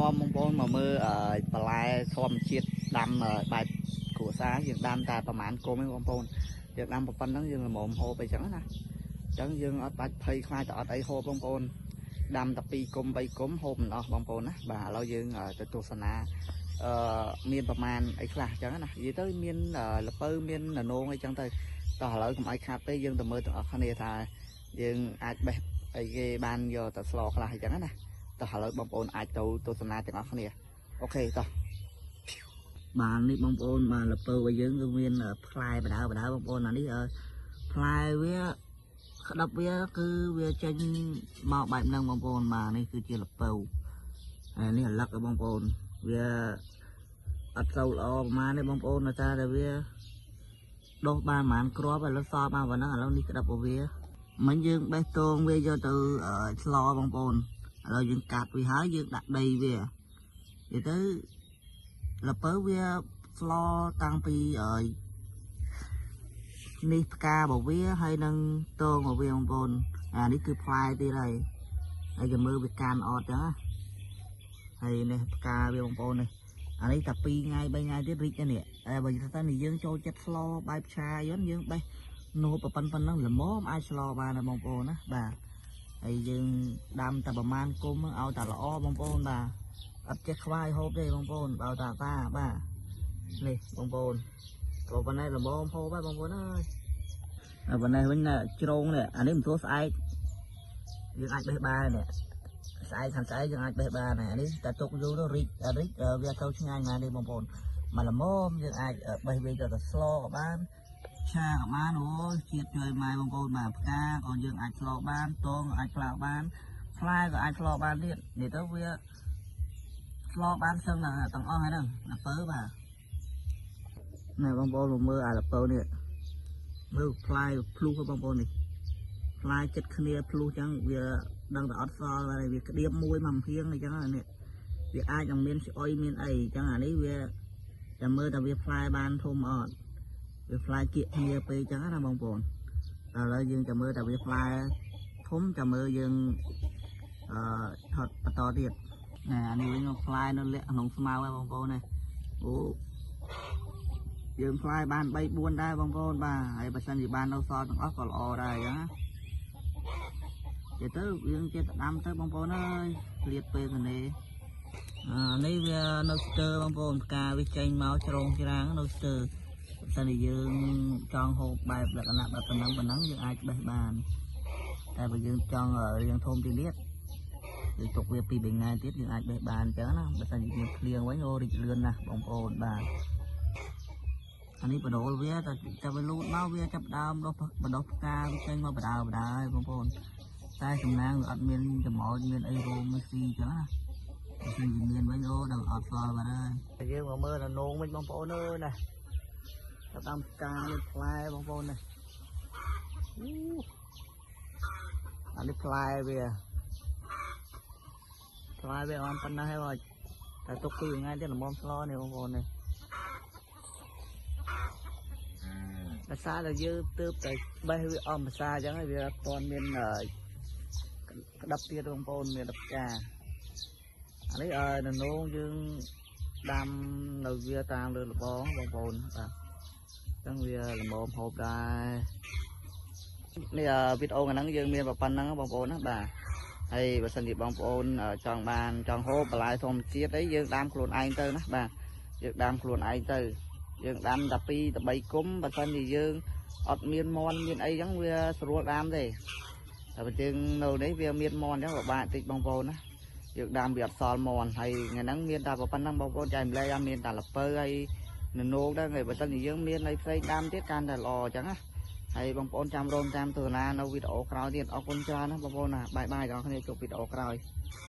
នាំបងប្អូនមកមើលបន្លែធម្មជាតិដាំបែបគ្រួសារយើងដាំតែប្រហែលគុំឯងបងប្អូនយើងដាំប៉ុណ្ណឹងយើងល្មមហូបអីចឹងណាអញ្ចឹងយើងអត់បាច់ភ័យខ្លាចតែអត់អីហូបបងប្អូនដាំតែ2គុំ3គុំហូបមិនអស់បងប្អូនណាបាទឥឡូវយើងទៅទស្សនាមានប្រមាណអីខ្លះអញ្ចឹងណានិយាយទៅមានលពៅមានននងអីចឹងទៅតោះឥឡូវកុំឲ្យខាតពេកយើងទៅមើលទាំងអស់គ្នាថាយើងអាចបេះអីគេបានយកទៅស្លខ្លះអញ្ចឹងណាតោះឥឡូវបងប្អូនអាចទៅទស្សនាទាំងអស់គ្នាអូខេតោះបាទនេះបងប្អូនបាទលពៅរបស់យើងគឺមានផ្លែបដើបដើបងប្អូនអានេះផ្លែវាក្តាប់វាគឺវាចេញមកបែបហ្នឹងបងប្អូនបាទនេះគឺជាលពៅហើយនេះអាលឹកបងប្អូនវាអត់សូវល្អប្រហែលទេបងប្អូនតែតែវាដុះបានប្រហែលគ្រាប់ឥឡូវសល់បានប៉ុណ្ណឹងឥឡូវនេះក្តាប់របស់វាមិញយើងបេះតងវាយកទៅស្លបងប្អូនឥឡូវយើងកាត់វាហើយយើងដាក់ដីវានិយាយទៅលពៅវាស្លតាំងពីនេះផ្ការបស់វាហើយនឹងតងរបស់វាបងប្អូនអានេះគឺផ្លែទៀតហើយហើយចាំមើលវាកាន់អត់ចឹងណាហើយនេះផ្កាវាបងប្អូននេះអានេះតែ2ថ្ងៃ3ថ្ងៃទៀតរីកនេះតែបើនិយាយទៅនេះយើងចូលចិត្តស្លបែបឆាយយើងបេះនោប៉ុណ្ណឹងល្មមអាចស្លបានណាបងប្អូនណាបាទហើយយើងដាំតែប្រមាណគុំឲ្យតែល្អបងប្អូនបាទអត់ចេះខ្វាយហូបទេបងប្អូនបើតាតាបាទនេះបងប្អូនក៏ប៉ុណ្ណេះល្មមហូបហើយបងប្អូនអើយហើយប៉ុណ្ណេះវិញជ្រងនេះអានេះមិនស្រួលស្អែកយើងអាចបេះបាននេះស្អែកខាងស្អែកយើងអាចបេះបានអានេះតែទុកយូរទៅរីករីកវាទៅឆ្ងាញ់ណាស់ទេបងប្អូនមកល្មមយើងអាចបេះវាទៅទៅស្លក៏បានឆាក៏បានអូយជាតិជួយម៉ែបងប្អូនបាទផ្កាក៏យើងអាចស្លបានតងអាចផ្លាបានផ្លែក៏អាចស្លបានទៀតនេះទៅវាស្លបានសឹងទាំងអស់ហើយហ្នឹងលពៅបាទណែបងប្អូនមកមើលអាលពៅនេះមើលផ្លែភ្លុះបងប្អូននេះផ្លែចិត្តគ្នាភ្លុះចឹងវាដឹងតែអត់សល់ហើយវាក្តៀបមួយមកហៀងអញ្ចឹងនេះវាអាចនឹងមានស្អុយមានអីអញ្ចឹងអានេះវាតែមើលតែវាផ្លែបានធំអត់វាផ្លែគៀកគ្នាពេកអញ្ចឹងណាបងប្អូនឥឡូវយើងចាំមើលតែវាផ្លែធំចាំមើលយើងថត់បន្តទៀតណែអានេះវិញផ្លែនៅលាក់ក្នុងស្មៅហើយបងប្អូននេះអូយើងផ្លែបាន3 4ដែរបងប្អូនបាទហើយបើសិនជាបាននៅសល់ទាំងអស់ក៏ល្អដែរអញ្ចឹងណាទៅយើងចេះតែដាំទៅបងប្អូនអើយឃ្លាតពេលនេះអានេះវានៅស្ទើបងប្អូនផ្កាវាចេញមកជ្រងច្រាងនៅស្ទើបើសិនជាយើងចង់ហូបបែបលក្ខណៈបែបប៉ុណ្ណឹងប៉ុណ្ណឹងយើងអាចបេះបានតែបើយើងចង់រៀងធំទីទៀតយើងទុកវា2 3ថ្ងៃទៀតយើងអាចបេះបានអញ្ចឹងណាបើសិនជាយើងភ្លៀងវិញអូរីកលឿនណាស់បងប្អូនបាទអានេះបដូលវាតែតែវាលូតមកវាចាប់ដើមដុះបដុះផ្កាវាចេញមកបដើបដើហើយបងប្អូនតែសំណាងវាអត់មានចំោចមានអីរោមស៊ីអញ្ចឹងណាបើសិនជាមានវិញអូដល់អត់សល់បាត់ហើយយើងមកមើលដល់នងវិញបងប្អូនអើយណាចាប់ដើមផ្កាមានផ្លែបងប្អូននេះអានេះផ្លែវាផ្លែវាអត់ប៉ុណ្ណេះហើយតែទុកពីថ្ងៃទៀតល្មមស្លនេះបងប្អូននេះភាសាដែលយើងទើបតែបេះវាអស់ភាសាអញ្ចឹងហើយវាអត់ទាន់មានក្តាប់ទៀតបងប្អូនមានផ្កាអានេះននងយើងដាំនៅវាតាមលើលបងបងប្អូនបាទអញ្ចឹងវាល្មមហូបដែរនេះវីដេអូថ្ងៃហ្នឹងយើងមានប៉ុណ្ណឹងបងប្អូនណាបាទហើយបើសិនជាបងប្អូនចង់បានចង់ហូបបន្លែធម្មជាតិអីយើងដាំខ្លួនឯងទៅណាបាទយើងដាំខ្លួនឯងទៅយើងដាំតែ2ទៅ3គុំបើសិនជាយើងអត់មានមន់មានអីចឹងវាស្រួលដាំទេតែបើយើងនៅនេះវាមានមន់ចឹងពិបាកតិចបងប្អូនណាយើងដាំវាអត់សល់មន់ហើយថ្ងៃហ្នឹងមានតែប៉ុណ្ណឹងបងប្អូនចែកម្លែកអត់មានតែលពៅហើយននោកដែរហើយបើសិនជាយើងមានអីផ្សេងដាំទៀតកាន់តែល្អចឹងណាហើយបងប្អូនចាំរងតាមទស្សនានៅវីដេអូក្រោយទៀតអរគុណច្រើនណាបងប្អូនណាបាយបាយដល់គ្នាជួបវីដេអូក្រោយ